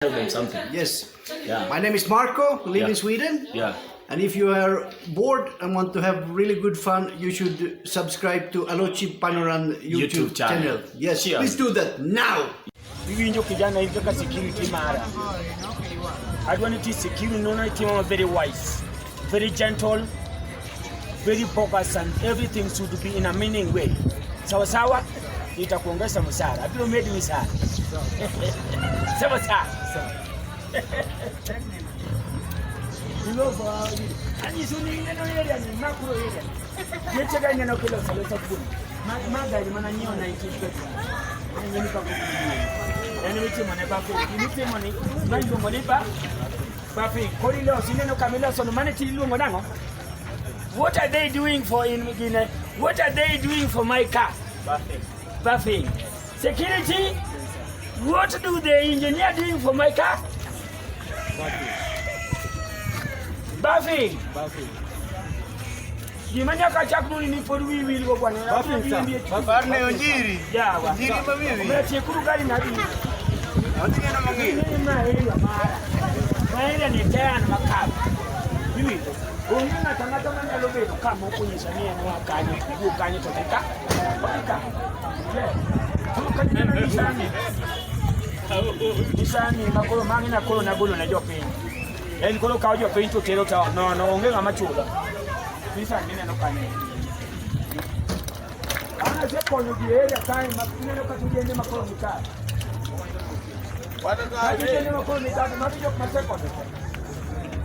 Tell them something. Yes. Yeah. My name is Marco, live Yeah. in Sweden. Yeah. And if you are bored and want to have really good fun, you should subscribe to Alochi Panoran YouTube, YouTube channel. channel. Yes, Cheers. please do that now. Iwinjo kijana hivi kaka security mara. Adwa ni ti security nono itimo very wise, very gentle, very focused and everything should be in a meaning way. Sawa sawa, nitakuongeza msara. Abiro medi msara. Sawa sawa. Anyiso ni ineno area ni makro area. Geche ga ineno kiloso loso kuno. Ma gari mana nyiewo 1921. En ni pako kuno. En mitimo ne bafo. Gima ni ma iluongo ni ba bafi. Koro iloso ineno kama iloso no mane tiluongo nang'o? What are they doing for in Guinea? What are they doing for my car? Buffing. Buffing. Security? What do the engineer doing for my car? Buffing. Buffing. Gima nyaka chak nuni ni pod wi wil go bwana. Buffing. Parne onjiri. Yawa. Onjiri ma wiwi. Omera tiekuru gari nadi. Odhi neno mang'eny. Ni ma area mara. Ma area ni te an makap. Iwinjo? Onge ng'ato ang'ata manyalo bedo ka mok onyiso ni en oa kanye, owuok kanye to dhi ka. Odhi ka. Yeah. Koro ka ineno Nisani. Nisani ma koro mang'ina koro nagolo ne jopiny. En koro kawo jopiny to tero town. No, onge ng'ama chulo. Nissan mineno kanyo. An asekonyo ji e area kae ma ineno kata ojende ma koro ni ka. Magi ojende ma koro ni ka, magi jok masekonyo.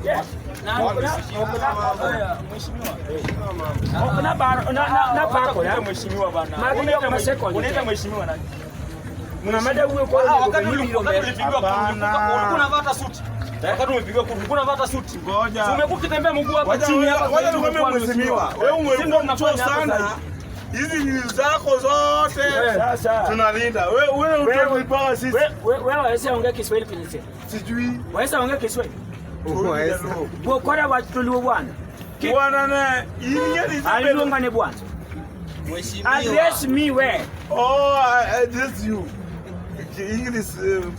Yes. Ok na bar na na na pako na Mheshimiwa bana. Magi jok masekonyo. Unaita mheshimiwa nani? Ng'ama da wuoyo koro Ah, onego wakati bed ni biro wakati mbele. ulipigiwa kura, ulikuwa unavaa hata suti. Wakati umepigiwa kura, ulikuwa unavaa hata suti. Ngoja. Si umekuwa ukitembea mguu hapa Wacha chini hapa. wacha sasa nikwambie umekuwa mheshimiwa. Wewe Si ndio umekuwa mnafanya mchoo hapa sana. sasa Hizi news zako zote Sasa. tunalinda. Wewe wewe utatuipaka sisi. Wewe waweza ongea Kiswahili pinise. Sijui. Waweza ongea Kiswahili. Bokora wachuluo bwana. Bwana ne ingeni Aliluonga ne bwana. Address me where? Oh, I address you. English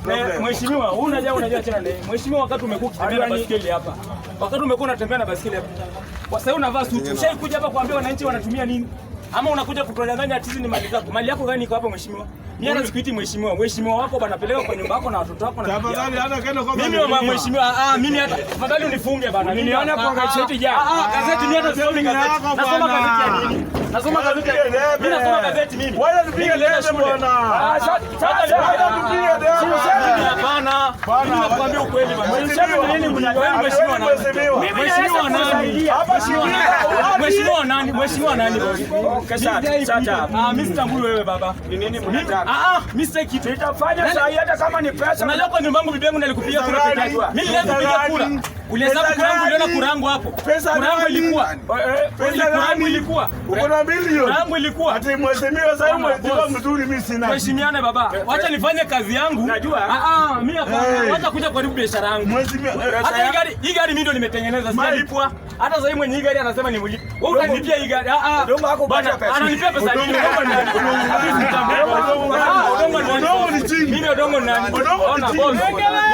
problem. Mheshimiwa, wewe unajua tena ne. Mheshimiwa, wakati umekuwa ukitembea na basikeli hapa. Wakati umekuwa unatembea na basikeli hapa. Kwa sasa unavaa suti. Ushaikuja hapa kuambia wananchi wanatumia nini? Ama unakuja kutudanganya ati hizi ni mali zako. Mali yako gani iko hapa mheshimiwa? Mimi hata sikuiti mheshimiwa. Mheshimiwa wako bana peleka kwa nyumba yako na watoto wako na bibi yako. Tafadhali hata kendo kwa Mimi wa mheshimiwa, mimi hata afadhali unifunge bana. Mimi Uliniona kwa gazeti jana. Gazeti mimi hata sisomi gazeti. Yako Nasoma bwana. gazeti ya nini? Nasoma gazeti. Mimi nasoma gazeti mimi. Wacha tupige Mimi nilienda debe shule. bwana. Sasa Wacha tupige debe. Mimi hapana. Mimi nakwambia ukweli bana. Mseme nini mnataka? Wewe mheshimiwa nani? Mheshimiwa. Mimi Mheshimiwa naweza nani? kusaidia. Hapa shilingi. Mheshimiwa nani? Mheshimiwa nani? Okay, sasa sasa. Mimi sitambui wewe baba. Ni nini mnataka? Mimi sitaki kitu. Nitafanya saa hii hata kama ni pesa. Unajua kwa nyumba yangu bibi yangu nalikupigia kura peke yake. Mimi nilianza kupiga kura. Ulihesabu Pesa kura yangu, uliona gani? kura yangu hapo. Pesa Kura yangu gani? ilikuwa. Pesa Kura yangu gani? ilikuwa. Uko na bilioni. Kura yangu ilikuwa. Ati mheshimiwa sasa Bwana, mheshimiwa boss. mzuri mimi sina. Tuheshimiane baba. Wacha nifanye kazi yangu. Najua. Mimi hapana. Hey. Wacha kuja kuharibu biashara yangu. Mheshimiwa Hata hii gari mimi ndio nimetengeneza, sijalipwa. Hata sasa mwenye hii gari anasema nimlipe. Wewe utanilipia hii gari. Odongo hakupatia Bana, pesa. ananipia pesa. Odongo Odongo ni nani? Odongo nani? Odongo ni nani? Odongo ni chini. Mimi Odongo ni nani? Odongo ni Ona, chini. boss.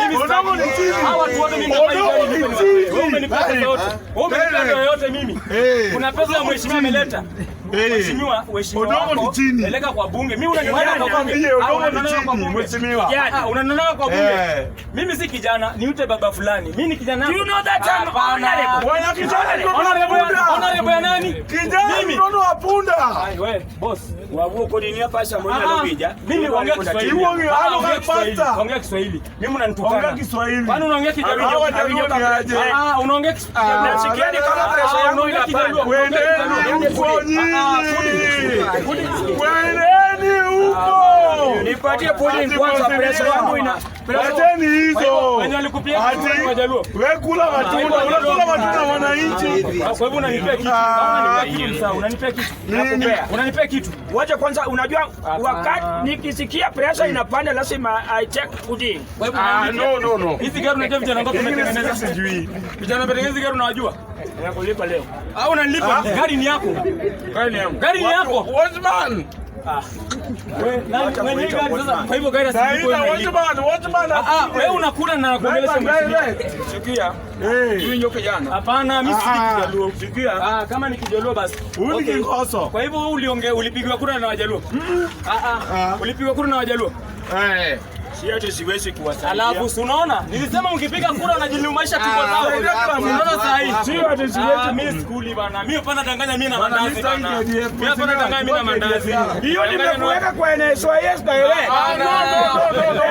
Mimi Odongo ni chini. Hawa watu wote mimi nafanya hii Odongo gari ni nipe chini. niwape. Wewe umenipa pesa yote. Wewe umenipa Hey. pesa yote mimi. Hey. Kuna pesa ya mheshimiwa ameleta. Hey. Mheshimiwa, mheshimiwa Odongo ni wako, chini. peleka kwa bunge. Mimi unaniona kwa bunge. Niambie, Odongo ni Unaniona kwa chini, bunge. mheshimiwa. Unaniona kwa bunge. Eh. Mimi si kijana, niute baba fulani. Mimi ni kijana. Do you know that I'm Hapana. honorable? Bwana kijana mtoto wa Honorable punda. honorable ya nani? Kijana Mimi. mtoto wa punda. Ai wewe, boss. Wawuo kodi ni pesa mwenye alobija. Mimi ongea Kiswahili. Iwonge, halo Ongea Kiswahili. pasta. Ongea Kiswahili. Mimi unanitukana. Ongea Kiswahili. Kwani unaongea Kijaluo? Hawa Wajaluo ni aje? Unaongea Kiswahili. Nasikiani kama pesa yangu Unaongea inapanda. Kijaluo. Kwendeni huko nyinyi. Kwendeni huko. Nipatie pudding kwanza pesa yangu ina. Wacheni hizo. Wenye walikupia Ati, kitu ni Wajaluo. wewe kula matunda, unakula matunda wananchi. Kwa hivyo unanipea kitu. Kama unanipea kitu sawa, unanipea kitu. Nakupea. Unanipea kitu. Wacha kwanza, unajua wakati nikisikia pressure inapanda lazima I take pudding. Kwa hivyo No, no, no. Hizi gari unajua vijana ngapi wametengeneza? Sijui. Vijana wametengeneza hizi gari unawajua? Nakulipa leo. Au unanilipa? Gari ni yako. Gari ni yangu. Gari ni yako. Watchman. Ah. Wewe nani mwenye gari sasa? Kwa hivyo gari Sasa asipigwe watchman, watchman. Ah, wewe unakula na nakuongelesha mheshimiwa. Sikia. Huyu ndio kijana. Hapana, mimi si Kijaluo. Sikia. Ah, kama ni Kijaluo basi. Huyu ni Okay. Kingoso. Kwa hivyo wewe uliongea ulipigwa kura na Wajaluo? Ah ah. Ulipigwa kura na Wajaluo? Eh. Si ati siwezi kuwasaidia. Alafu si unaona? Nilisema mkipiga kura unajilumaisha tumbo zao. Unaona saa hii? Sio ati siwezi. Ah, mimi sikuli bana. Mimi hapana danganya mimi na Bana, mandazi mimi sitaki bana. KDF, Mimi hapana danganya mimi na mandazi. Hiyo nimekuweka kwa NSYS direct. Ah, no, no, no, no,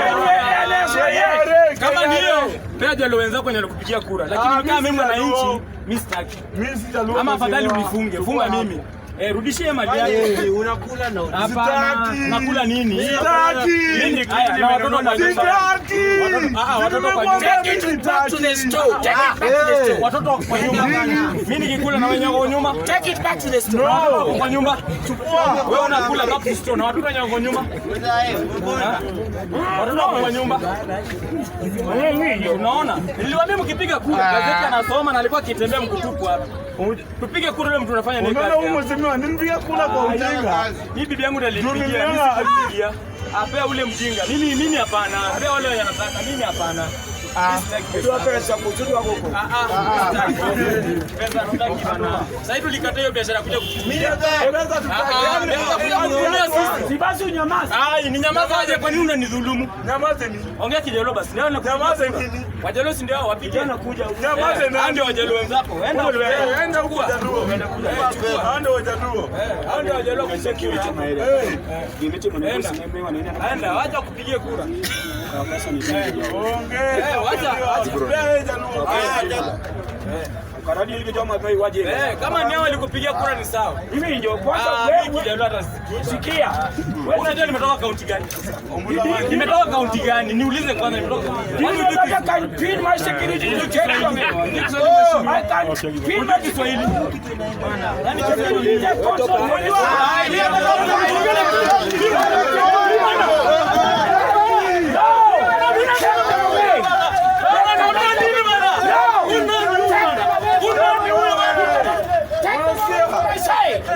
NSYS. Kama ni hiyo, pea Jaluo wenzako wenye walikupigia kura. Lakini kama mimi mwananchi, mimi sitaki. Mimi si Jaluo. Ama afadhali unifunge, funga mimi. Eh, rudishie mali yake. Unakula na Hapana, Sitaki. nakula nini? Sitaki. Mimi haya, na watoto kwa nyumba. Sitaki. Ah, watoto kwa nyumba. Take it back to the store. Take it back to the store. Watoto kwa nyumba. Mimi nikikula na wenye wako nyuma. Take it back to the store. Watoto wako kwa nyumba. Wewe unakula back to store na watoto wenye wako nyuma. Watoto wako kwa nyumba. Unaona? Niliwaambia mkipiga kura, gazeti anasoma na alikuwa akitembea mkutupu hapa. Tupige kura yule mtu unafanya nini Unaona kazi? huyu mheshimiwa nilimpiga kura kwa ujinga. Hii bibi yangu ndiyo alinipigia, mimi Niliona. sikupigia. Apea ule mjinga. Mimi hapana. Apea wale wenye wanataka, mimi hapana. Toa pesa kuzuri wako huko. Ah ah. Pesa hatutaki bana. Sasa hivi tulikataa hiyo biashara kuja kutumia. Pesa tutaki. Ah, pesa kuja kutumia sisi. Si basi unyamaze. Ai, ni nyamaza aje kwa nini unanidhulumu? Nyamaze nini? Ongea Kijaluo basi. Leo nakuja. Nyamaze nini? Wajaluo si ndio hao wapige. Nakuja. Nyamaze Hao nani? ndio Wajaluo wenzako. Enda Eh, Enda huko Jaluo. Hao ndio Wajaluo. Hao ndio Wajaluo kusecurity. Eh. Enda. Enda, wacha kupigie kura. Ongea. Eh, wacha wacha. Pea Jaluo. Karadi ile jamaa kwa waje. Eh, kama ni hao walikupigia kura ni sawa. Mimi ndio kwanza Ah, mimi wewe Kijaluo hata sikii. sikia. Wewe unajua nimetoka kaunti gani? Nimetoka kaunti gani? Niulize kwanza nimetoka kaunti gani? Do you know that I can pin my security to take from me? I can pin my Kiswahili. security to control.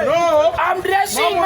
No! I'm dressing my